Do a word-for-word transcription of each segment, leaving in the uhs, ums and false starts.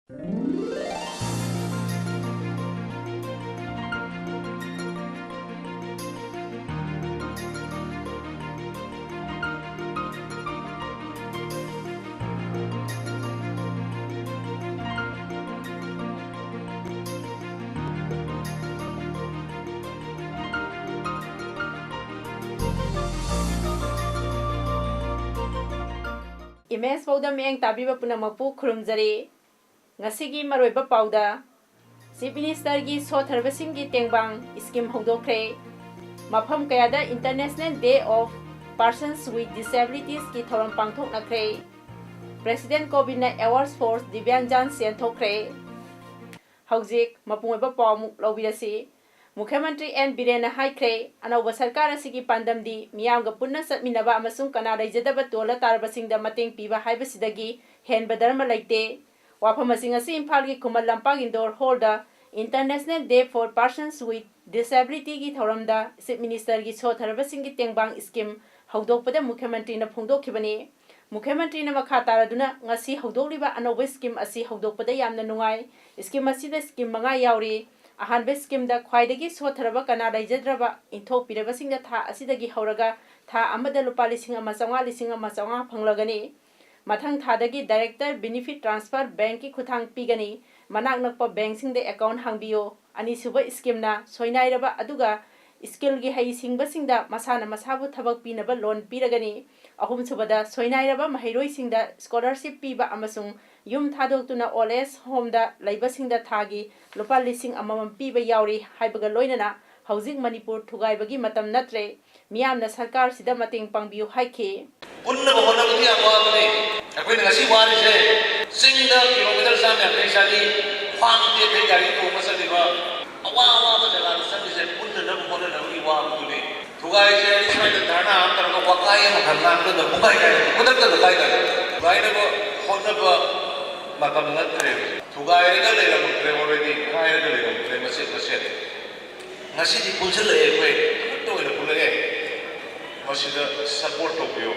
Image ꯐꯥꯎꯗ ꯃꯤꯠꯌꯦꯡ ꯇꯥꯕꯤꯕ ꯄꯨꯝꯅꯃꯛꯄꯨ ꯈꯨꯔꯨꯝꯖꯔꯤ꯫ ꯉꯁꯤꯒꯤ ꯃꯔꯨꯑꯣꯏꯕ ꯄꯥꯎꯗ, ꯆꯤꯐ ꯃꯤꯅꯤꯁꯇꯔꯒꯤ ꯁꯣꯠꯊꯔꯕꯁꯤꯡꯒꯤ ꯇꯦꯡꯕꯥꯡ ꯁ꯭ꯀꯤꯝ ꯍꯧꯗꯣꯛꯈ꯭ꯔꯦ꯫ ꯃꯐꯝ ꯀꯌꯥꯗ International Day of Persons with Disabilitiesꯀꯤ ꯊꯧꯔꯝ ꯄꯥꯡꯊꯣꯛꯅꯈ꯭ꯔꯦ꯫ ꯄ꯭ꯔꯦꯁꯤꯗꯦꯟ ꯀꯣꯕꯤꯟꯗꯅ Awards for Divyangjan ꯆꯦꯟꯊꯣꯛꯈ꯭ꯔꯦ꯫ ꯍꯧꯖꯤꯛ ꯃꯄꯨꯡ ꯑꯣꯏꯕ ꯄꯥꯎ ꯑꯃꯨꯛ ꯂꯧꯕꯤꯔꯁꯤ꯫ ꯃꯨꯈ꯭ꯌ ꯃꯟꯇ꯭ꯔꯤ ꯑꯦꯟ ꯕꯤꯔꯦꯟꯅ ꯍꯥꯏꯈ꯭ꯔꯦ, ꯑꯅꯧꯕ ꯁꯔꯀꯥꯔ ꯑꯁꯤꯒꯤ ꯄꯥꯟꯗꯝꯗꯤ ꯃꯤꯌꯥꯝꯒ ꯄꯨꯟꯅ ꯆꯠꯃꯤꯟꯅꯕ ꯑꯃꯁꯨꯡ ꯀꯅꯥ ꯂꯩꯖꯗꯕ ꯇꯣꯜꯂ ꯇꯥꯔꯕꯁꯤꯡꯗ ꯃꯇꯦꯡ ꯄꯤꯕ ꯍꯥꯏꯕꯁꯤꯗꯒꯤ ꯍꯦꯟꯕ ꯙꯔꯃ ꯂꯩꯇꯦ꯫ ꯋꯥꯐꯝ ꯑꯁꯤ ꯉꯁꯤ ꯏꯝꯐꯥꯜꯒꯤ ꯈꯨꯃꯟ ꯂꯝꯄꯥꯛ ꯏꯟꯗꯣꯔ ꯍꯣꯜꯗ International Day for Persons with Disabilityꯒꯤ ꯊꯧꯔꯝꯗ ꯆꯤꯐ ꯃꯤꯅꯤꯁꯇꯔꯒꯤ ꯁꯣꯠꯊꯔꯕꯁꯤꯡꯒꯤ ꯇꯦꯡꯕꯥꯡ ꯁ꯭ꯀꯤꯝ ꯍꯧꯗꯣꯛꯄꯗ ꯃꯨꯈ꯭ꯌ ꯃꯟꯇ꯭ꯔꯤꯅ ꯐꯣꯡꯗꯣꯛꯈꯤꯕꯅꯤ꯫ ꯃꯨꯈ꯭ꯌ ꯃꯟꯇ꯭ꯔꯤꯅ ꯃꯈꯥ ꯇꯥꯔꯗꯨꯅ, ꯉꯁꯤ ꯍꯧꯗꯣꯛꯂꯤꯕ ꯑꯅꯧꯕ ꯁ꯭ꯀꯤꯝ ꯑꯁꯤ ꯍꯧꯗꯣꯛꯄꯗ ꯌꯥꯝꯅ ꯅꯨꯡꯉꯥꯏ꯫ ꯁ꯭ꯀꯤꯝ ꯑꯁꯤꯗ ꯁ꯭ꯀꯤꯝ ꯃꯉꯥ ꯌꯥꯎꯔꯤ꯫ ꯑꯍꯥꯟꯕ ꯁ꯭ꯀꯤꯝꯗ ꯈ꯭ꯋꯥꯏꯗꯒꯤ ꯁꯣꯠꯊꯔꯕ ꯀꯅꯥ ꯂꯩꯖꯗ꯭ꯔꯕ ꯏꯟꯊꯣꯛꯄꯤꯔꯕꯁꯤꯡꯗ ꯊꯥ ꯑꯁꯤꯗꯒꯤ ꯍꯧꯔꯒ ꯊꯥ ꯑꯃꯗ ꯂꯨꯄꯥ ꯂꯤꯁꯤꯡ ꯑꯃ ꯆꯥꯝꯃꯉꯥ, ꯂꯤꯁꯤꯡ ꯑꯃ ꯆꯥꯝꯃꯉꯥ ꯐꯪꯂꯒꯅꯤ꯫ ꯃꯊꯪ ꯊꯥꯗꯒꯤ Direct Benefit Transfer Bankꯀꯤ ꯈꯨꯠꯊꯥꯡ ꯄꯤꯒꯅꯤ꯫ ꯃꯅꯥꯛ ꯅꯛꯄ ꯕꯦꯡꯁꯤꯡꯗ ꯑꯦꯀꯥꯎꯟ ꯍꯥꯡꯕꯤꯌꯨ꯫ ꯑꯅꯤꯁꯨꯕ ꯁ꯭ꯀꯤꯝꯅ ꯁꯣꯏꯅꯥꯏꯔꯕ ꯑꯗꯨꯒ ꯁ꯭ꯀꯤꯜꯒꯤ ꯍꯩꯁꯤꯡꯕꯁꯤꯡꯗ ꯃꯁꯥꯅ ꯃꯁꯥꯕꯨ ꯊꯕꯛ ꯄꯤꯅꯕ ꯂꯣꯟ ꯄꯤꯔꯒꯅꯤ꯫ ꯑꯍꯨꯝꯁꯨꯕꯗ, ꯁꯣꯏꯅꯥꯏꯔꯕ ꯃꯍꯩꯔꯣꯏꯁꯤꯡꯗ ꯁ꯭ꯀꯣꯂꯔꯁꯤꯞ ꯄꯤꯕ ꯑꯃꯁꯨꯡ ꯌꯨꯝ ꯊꯥꯗꯣꯛꯇꯨꯅ ꯑꯣꯜ ꯑꯦꯖ ꯍꯣꯝꯗ ꯂꯩꯕꯁꯤꯡꯗ ꯊꯥꯒꯤ ꯂꯨꯄꯥ ꯂꯤꯁꯤꯡ ꯑꯃꯃꯝ ꯄꯤꯕ ꯌꯥꯎꯔꯤ ꯍꯥꯏꯕꯒ ꯂꯣꯏꯅꯅ ꯍꯧꯖꯤꯛ ꯃꯅꯤꯄꯨꯔ ꯊꯨꯒꯥꯏꯕꯒꯤ ꯃꯇꯝ ꯅꯠꯇ꯭ꯔꯦ꯫ ꯃꯤꯌꯥꯝꯅ ꯁꯔꯀꯥꯔꯁꯤꯗ ꯃꯇꯦꯡ ꯄꯥꯡꯕꯤꯌꯨ ꯍꯥꯏꯈꯤ꯫ ꯄꯨꯟꯅꯕ ꯍꯣꯠꯅꯕꯗꯤ ꯌꯥꯝ ꯋꯥꯕꯅꯤ꯫ ꯑꯩꯈꯣꯏꯅ ꯉꯁꯤ ꯋꯥꯔꯤꯁꯦ, ꯆꯤꯡꯗ ꯀꯤꯂꯣꯃꯤꯇꯔ ꯆꯥꯝ ꯌꯥꯡꯈꯩ ꯆꯅꯤ ꯈ꯭ꯋꯥꯡ ꯇꯦꯛꯈꯩ ꯒꯥꯔꯤ ꯇꯣꯡꯉ ꯆꯠꯂꯤꯕ, ꯑꯋꯥ ꯑꯋꯥꯕ ꯖꯒꯥꯗ ꯆꯠꯂꯤꯁꯦ ꯄꯨꯟꯅꯅꯕ ꯍꯣꯠꯅꯅꯕꯒꯤ ꯋꯥꯕꯗꯨꯅꯤ꯫ ꯊꯨꯒꯥꯏꯁꯦ ꯍꯥꯏꯗꯤ ꯁ꯭ꯋꯥꯏꯗ ꯙꯔꯅꯥ ꯑꯃ ꯇꯧꯔꯒ ꯋꯥꯀꯥꯏ ꯑꯃꯈꯛ ꯉꯥꯡꯕꯗ ꯄꯨꯡꯈꯥꯏ ꯀꯥꯏꯔꯦ, ꯈꯨꯗꯛꯇ ꯂꯨꯀꯥꯏ ꯀꯥꯏꯔꯦ꯫ ꯊꯨꯒꯥꯏꯅꯕ ꯍꯣꯠꯅꯕ ꯃꯇꯝ ꯅꯠꯇ꯭ꯔꯦ꯫ ꯊꯨꯒꯥꯏꯔꯒ ꯂꯩꯔꯝꯈ꯭ꯔꯦ, already ꯀꯥꯏꯔꯒ ꯂꯩꯔꯝꯈ꯭ꯔꯦ ꯃꯆꯦꯠ ꯃꯆꯦꯠ꯫ ꯉꯁꯤꯗꯤ ꯄꯨꯟꯁꯤꯜꯂꯛꯑꯦ ꯑꯩꯈꯣꯏ, ꯑꯃꯠꯇ ꯑꯣꯏꯅ ꯄꯨꯜꯂꯛꯑꯦ꯫ ꯃꯁꯤꯗ support ꯇꯧꯕꯤꯌꯨ꯫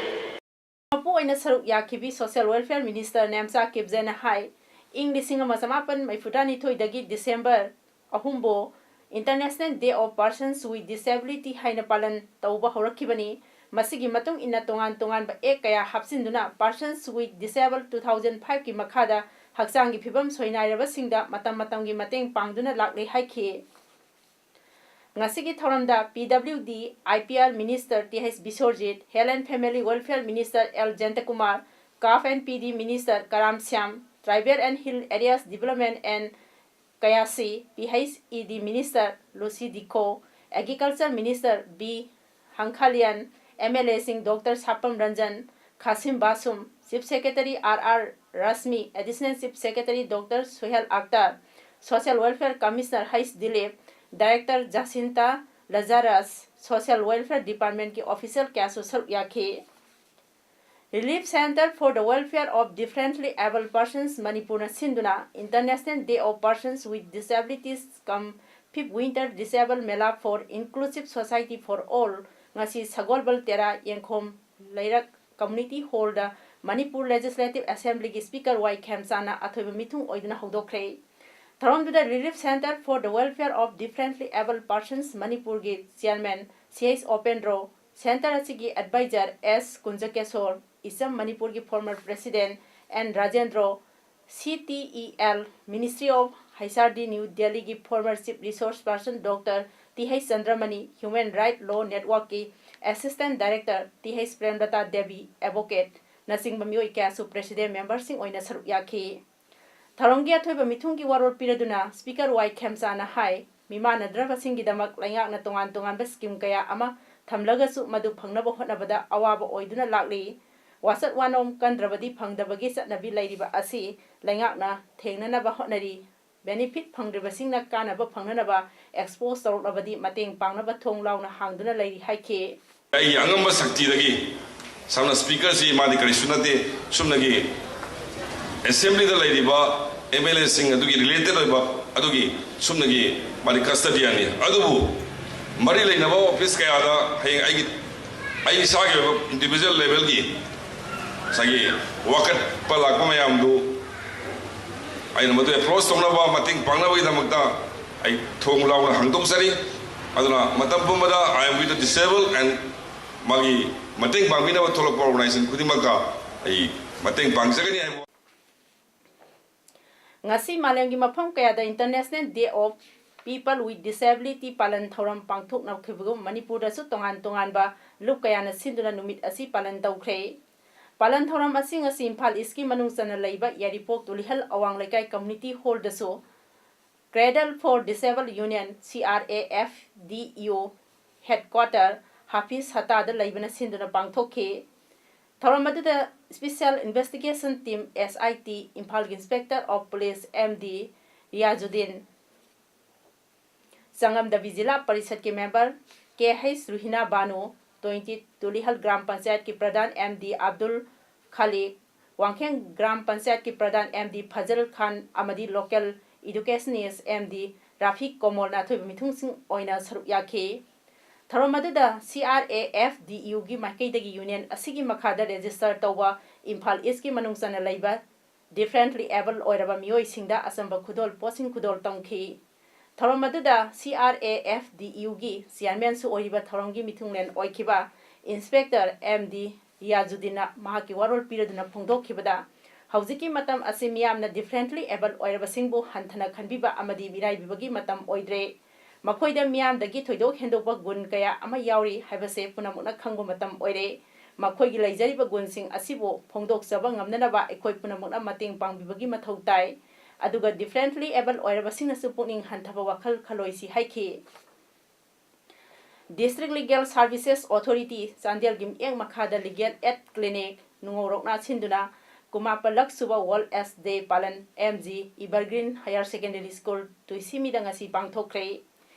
ꯃꯄꯨ ꯑꯣꯏꯅ ꯁꯔꯨꯛ ꯌꯥꯈꯤꯕꯤ Social Welfare Minister ꯅꯦꯝꯆꯥ ꯀꯤꯞꯖꯦꯅ ꯍꯥꯏ, ꯏꯪ ꯂꯤꯁꯤꯡ ꯑꯃ ꯆꯃꯥꯄꯟ ꯃꯔꯤꯐꯨꯇꯔꯥꯅꯤꯊꯣꯏꯗꯒꯤ December ꯑꯍꯨꯝꯕꯨ International Day of Persons with Disability ꯍꯥꯏꯅ ꯄꯥꯂꯟ ꯇꯧꯕ ꯍꯧꯔꯛꯈꯤꯕꯅꯤ꯫ ꯃꯁꯤꯒꯤ ꯃꯇꯨꯡ ꯏꯟꯅ ꯇꯣꯉꯥꯟ ꯇꯣꯉꯥꯟꯕ ꯑꯦꯛ ꯀꯌꯥ ꯍꯥꯞꯆꯤꯟꯗꯨꯅ Persons with Disable two thousand five ꯀꯤ ꯃꯈꯥꯗ ꯍꯛꯆꯥꯡꯒꯤ ꯐꯤꯕꯝ ꯁꯣꯏꯅꯥꯏꯔꯕꯁꯤꯡꯗ ꯃꯇꯝ ꯃꯇꯝꯒꯤ ꯃꯇꯦꯡ ꯄꯥꯡꯗꯨꯅ ꯂꯥꯛꯂꯦ ꯍꯥꯏꯈꯤ꯫ ꯉꯁꯤꯒꯤ ꯊꯧꯔꯝꯗ P W D, I P R Minister T H ꯕꯤꯁ꯭ꯋꯔꯖꯤꯠ, Health and Family Welfare Minister L ꯖꯌꯟꯇꯀꯨꯃꯥꯔ, CAF and P D Minister Karam Shyam, Tribal and Hill Areas Development and Kayasi, P H E D Minister Lucy Dikho, Agriculture Minister B Hangkhalian, M L A ꯁꯤꯡ doctor Sapam Ranjan, Khashim Vashum, Chief Secretary R R Rashmi, Additional Chief Secretary doctor Suhel Akhtar, Social Welfare Commissioner H Dilip, Director Jacintha Lazarus, Social Welfare Department ꯀꯤ official ꯀꯌꯥꯁꯨ ꯁꯔꯨꯛ ꯌꯥꯈꯤ꯫ Relief Centre for the Welfare of Differently Abled Persons ꯃꯅꯤꯄꯨꯔꯅ ꯁꯤꯟꯗꯨꯅ International Day of Persons with Disabilities cum Fifth Winter Disable Mela for Inclusive Society for All ꯉꯁꯤ ꯁꯒꯣꯜꯕꯜ ꯇꯦꯔꯥ ꯌꯦꯡꯈꯣꯝ ꯂꯩꯔꯛ Community Hall ꯗ Manipur Legislative Assembly ꯒꯤ Speaker ꯋꯥꯏ ꯈꯦꯝꯆꯥꯅ ꯑꯊꯣꯏꯕ ꯃꯤꯊꯨꯡ ꯑꯣꯏꯗꯨꯅ ꯍꯧꯗꯣꯛꯈ꯭ꯔꯦ꯫ ꯊꯧꯔꯝꯗꯨꯗ Relief Centre for the Welfare of Differently Abled Persons ꯃꯅꯤꯄꯨꯔꯒꯤ Chairman C H ꯎꯄꯦꯟꯗ꯭ꯔꯣ, Centre ꯑꯁꯤꯒꯤ Advisor S ꯀꯨꯟꯖꯀꯦꯁꯣꯔ, ꯏꯆꯝ ꯃꯅꯤꯄꯨꯔꯒꯤ former President N Rajendro, C T E L, Ministry of H R D New Delhi ꯒꯤ former Chief Resource Person doctor T H Chandramani, Human Right Law Network ꯀꯤ Assistant Director T H Premlata Devi, Advocate ꯅꯆꯤꯡꯕ ꯃꯤꯑꯣꯏ ꯀꯌꯥꯁꯨ President member ꯁꯤꯡ ꯑꯣꯏꯅ ꯁꯔꯨꯛ ꯌꯥꯈꯤ꯫ ꯊꯧꯔꯝꯒꯤ ꯑꯊꯣꯏꯕ ꯃꯤꯊꯨꯡꯒꯤ ꯋꯥꯔꯣꯜ ꯄꯤꯔꯗꯨꯅ Speaker ꯋꯥꯏ ꯈꯦꯝꯆꯥꯅ ꯍꯥꯏ, ꯃꯤꯃꯥꯟꯅꯗ꯭ꯔꯕꯁꯤꯡꯒꯤꯗꯃꯛ ꯂꯩꯉꯥꯛꯅ ꯇꯣꯉꯥꯟ ꯇꯣꯉꯥꯟꯕ scheme ꯀꯌꯥ ꯑꯃ ꯊꯝꯂꯒꯁꯨ ꯃꯗꯨ ꯐꯪꯅꯕ ꯍꯣꯠꯅꯕꯗ ꯑꯋꯥꯕ ꯑꯣꯏꯗꯨꯅ ꯂꯥꯛꯂꯤ꯫ ꯋꯥꯆꯠ ꯋꯥꯅꯣꯝ ꯀꯟꯗ꯭ꯔꯕꯗꯤ ꯐꯪꯗꯕꯒꯤ ꯆꯠꯅꯕꯤ ꯂꯩꯔꯤꯕ ꯑꯁꯤ ꯂꯩꯉꯥꯛꯅ ꯊꯦꯡꯅꯅꯕ ꯍꯣꯠꯅꯔꯤ꯫ Benefit ꯐꯪꯗ꯭ꯔꯤꯕꯁꯤꯡꯅ ꯀꯥꯟꯅꯕ ꯐꯪꯅꯅꯕ expose ꯇꯧꯔꯛꯂꯕꯗꯤ ꯃꯇꯦꯡ ꯄꯥꯡꯅꯕ ꯊꯣꯡ ꯂꯥꯎꯅ ꯍꯥꯡꯗꯨꯅ ꯂꯩꯔꯤ ꯍꯥꯏꯈꯤ꯫ ꯑꯩꯒꯤ ꯑꯉꯝꯕ ꯁꯛꯇꯤꯗꯒꯤ ꯁꯝꯅ Speaker ꯁꯤ ꯃꯥꯗꯤ ꯀꯔꯤꯁꯨ ꯅꯠꯇꯦ, ꯁꯨꯝꯅꯒꯤ Assembly ꯗ ꯂꯩꯔꯤꯕ M L A ꯁꯤꯡ ꯑꯗꯨꯒꯤ related ꯑꯣꯏꯕ ꯑꯗꯨꯒꯤ ꯁꯨꯝꯅꯒꯤ ꯃꯥꯗꯤ custodian ꯅꯤ꯫ ꯑꯗꯨꯕꯨ ꯃꯔꯤ ꯂꯩꯅꯕ office ꯀꯌꯥꯗ ꯍꯌꯦꯡ ꯑꯩꯒꯤ, ꯑꯩ ꯏꯁꯥꯒꯤ ꯑꯣꯏꯕ individual level ꯒꯤ ꯉꯁꯥꯏꯒꯤ ꯋꯥꯀꯠꯄ ꯂꯥꯛꯄ ꯃꯌꯥꯝꯗꯨ ꯑꯩꯅ ꯃꯗꯨ ꯑꯦꯄ꯭ꯔꯣꯁ ꯇꯧꯅꯕ, ꯃꯇꯦꯡ ꯄꯥꯡꯅꯕꯒꯤꯗꯃꯛꯇ ꯑꯩ ꯊꯣꯡ ꯂꯥꯎꯅ ꯍꯥꯡꯗꯣꯛꯆꯔꯤ꯫ ꯑꯗꯨꯅ ꯃꯇꯝ ꯄꯨꯝꯕꯗ I am with the disabled and ꯃꯥꯒꯤ ꯃꯇꯦꯡ ꯄꯥꯡꯕꯤꯅꯕ ꯊꯣꯛꯂꯛꯄ ꯑꯣꯔꯒꯅꯥꯏꯖꯦꯁꯟ ꯈꯨꯗꯤꯡꯃꯛꯀ ꯑꯩ ꯃꯇꯦꯡ ꯄꯥꯡꯖꯒꯅꯤ ꯍꯥꯏꯕ꯫ ꯉꯁꯤ ꯃꯥꯂꯦꯝꯒꯤ ꯃꯐꯝ ꯀꯌꯥꯗ International Day of People with Disability ꯄꯥꯂꯟ ꯊꯧꯔꯝ ꯄꯥꯡꯊꯣꯛꯅꯈꯤꯕꯒꯨꯝ, ꯃꯅꯤꯄꯨꯔꯗꯁꯨ ꯇꯣꯉꯥꯟ ꯇꯣꯉꯥꯟꯕ ꯂꯨꯞ ꯀꯌꯥꯅ ꯁꯤꯟꯗꯨꯅ ꯅꯨꯃꯤꯠ ꯑꯁꯤ ꯄꯥꯂꯟ ꯇꯧꯈ꯭ꯔꯦ꯫ ꯄꯥꯂꯟ ꯊꯧꯔꯝ ꯑꯁꯤ ꯉꯁꯤ ꯏꯝꯐꯥꯜ ꯏꯁꯀꯤ ꯃꯅꯨꯡ ꯆꯟꯅ ꯂꯩꯕ ꯌꯥꯏꯔꯤꯄꯣꯛ ꯇꯨꯂꯤꯍꯜ ꯑꯋꯥꯡ ꯂꯩꯀꯥꯏ community ꯍꯣꯜꯗꯁꯨ Cradle for Disabled Union, C R A F D U, headquarter Hafiz ꯍꯇꯥꯗ ꯂꯩꯕꯅ ꯁꯤꯟꯗꯨꯅ ꯄꯥꯡꯊꯣꯛꯈꯤ꯫ ꯊꯧꯔꯝ ꯑꯗꯨꯗ Special Investigation Team, S I T, ꯏꯝꯐꯥꯜꯒꯤ Inspector of Police, M D Riyazuddin, ꯆꯉꯝꯗꯕꯤ ꯖꯤꯂꯥ ꯄꯔꯤꯁꯠꯀꯤ ꯃꯦꯝꯕꯔ ꯀꯦ ꯍꯩꯁ ꯔꯨꯍꯤꯅꯥ ꯕꯥꯅꯨ, ꯇ꯭ꯋꯦꯟꯇꯤ ꯇꯨꯂꯤꯍꯜ ꯒ꯭ꯔꯥꯝ ꯄꯟꯆꯥꯌꯠꯀꯤ ꯄ꯭ꯔꯙꯥꯟ ꯑꯦꯝ ꯗꯤ ꯑꯕꯗꯨꯜ ꯈꯥꯂꯤꯛ, ꯋꯥꯡꯈꯦꯝ ꯒ꯭ꯔꯥꯝ ꯄꯟꯆꯥꯌꯠꯀꯤ ꯄ꯭ꯔꯙꯥꯟ ꯑꯦꯝ ꯗꯤ ꯐꯖꯜ ꯈꯥꯟ ꯑꯃꯗꯤ ꯂꯣꯀꯦꯜ ꯏꯗꯨꯀꯦꯁꯅꯤꯁ ꯑꯦꯝ ꯗꯤ ꯔꯥꯐꯤꯛ ꯀꯣꯃꯣꯜꯅ ꯑꯊꯣꯏꯕ ꯃꯤꯊꯨꯡꯁꯤꯡ ꯑꯣꯏꯅ ꯁꯔꯨꯛ ꯌꯥꯈꯤ꯫ ꯊꯧꯔꯝ ꯑꯗꯨꯗ C R A F D U ꯒꯤ ꯃꯥꯏꯀꯩꯗꯒꯤ ꯌꯨꯅꯤꯌꯟ ꯑꯁꯤꯒꯤ ꯃꯈꯥꯗ ꯔꯦꯖꯤꯁꯇꯔ ꯇꯧꯕ ꯏꯝꯐꯥꯜ ꯏꯁꯀꯤ ꯃꯅꯨꯡ ꯆꯟꯅ ꯂꯩꯕ differently able ꯑꯣꯏꯔꯕ ꯃꯤꯑꯣꯏꯁꯤꯡꯗ ꯑꯆꯝꯕ ꯈꯨꯗꯣꯜ ꯄꯣꯠꯁꯤꯡ ꯈꯨꯗꯣꯜ ꯇꯝꯈꯤ꯫ ꯊꯧꯔꯝ ꯑꯗꯨꯗ C R A F D U ꯒꯤ ꯆꯤꯌꯥꯔꯃꯦꯟꯁꯨ ꯑꯣꯏꯔꯤꯕ ꯊꯧꯔꯝꯒꯤ ꯃꯤꯊꯨꯡꯂꯦꯟ ꯑꯣꯏꯈꯤꯕ ꯏꯟꯁꯄꯦꯛꯇꯔ ꯑꯦꯝ ꯗꯤ ꯔꯤꯌꯥꯖꯨꯗꯤꯟꯅ ꯃꯍꯥꯛꯀꯤ ꯋꯥꯔꯣꯜ ꯄꯤꯔꯗꯨꯅ ꯐꯣꯡꯗꯣꯛꯈꯤꯕꯗ, ꯍꯧꯖꯤꯛꯀꯤ ꯃꯇꯝ ꯑꯁꯤ ꯃꯤꯌꯥꯝꯅ differently able ꯑꯣꯏꯔꯕꯁꯤꯡꯕꯨ ꯍꯟꯊꯅ ꯈꯟꯕꯤꯕ ꯑꯃꯗꯤ ꯃꯤꯔꯥꯏꯕꯤꯕꯒꯤ ꯃꯇꯝ ꯑꯣꯏꯗ꯭ꯔꯦ꯫ ꯃꯈꯣꯏꯗ ꯃꯤꯌꯥꯝꯗꯒꯤ ꯊꯣꯏꯗꯣꯛ ꯍꯦꯟꯗꯣꯛꯄ ꯒꯨꯟ ꯀꯌꯥ ꯑꯃ ꯌꯥꯎꯔꯤ ꯍꯥꯏꯕꯁꯦ ꯄꯨꯝꯅꯃꯛꯅ ꯈꯪꯕ ꯃꯇꯝ ꯑꯣꯏꯔꯦ꯫ ꯃꯈꯣꯏꯒꯤ ꯂꯩꯖꯔꯤꯕ ꯒꯨꯟꯁꯤꯡ ꯑꯁꯤꯕꯨ ꯐꯣꯡꯗꯣꯛꯆꯕ ꯉꯝꯅꯅꯕ ꯑꯩꯈꯣꯏ ꯄꯨꯝꯅꯃꯛꯅ ꯃꯇꯦꯡ ꯄꯥꯡꯕꯤꯕꯒꯤ ꯃꯊꯧ ꯇꯥꯏ꯫ ꯑꯗꯨꯒ differently able ꯑꯣꯏꯔꯕꯁꯤꯡꯅꯁꯨ ꯄꯨꯛꯅꯤꯡ ꯍꯟꯊꯕ ꯋꯥꯈꯜ ꯈꯜꯂꯣꯏꯁꯤ ꯍꯥꯏꯈꯤ꯫ District Legal Services Authority ꯆꯥꯟꯗꯦꯜꯒꯤ ꯃꯤꯠꯌꯦꯡ ꯃꯈꯥꯗ Legal Aid Clinic ꯅꯨꯡꯉꯧꯔꯣꯛꯅ ꯁꯤꯟꯗꯨꯅ ꯀꯨꯟꯃꯥꯄꯜꯂꯛ ꯁꯨꯕ World AIDS Day ꯄꯥꯂꯟ M G Evergreen Higher Secondary School ꯇꯨꯏꯁꯤꯃꯤꯗ ꯉꯁꯤ ꯄꯥꯡꯊꯣꯛꯈ꯭ꯔꯦ꯫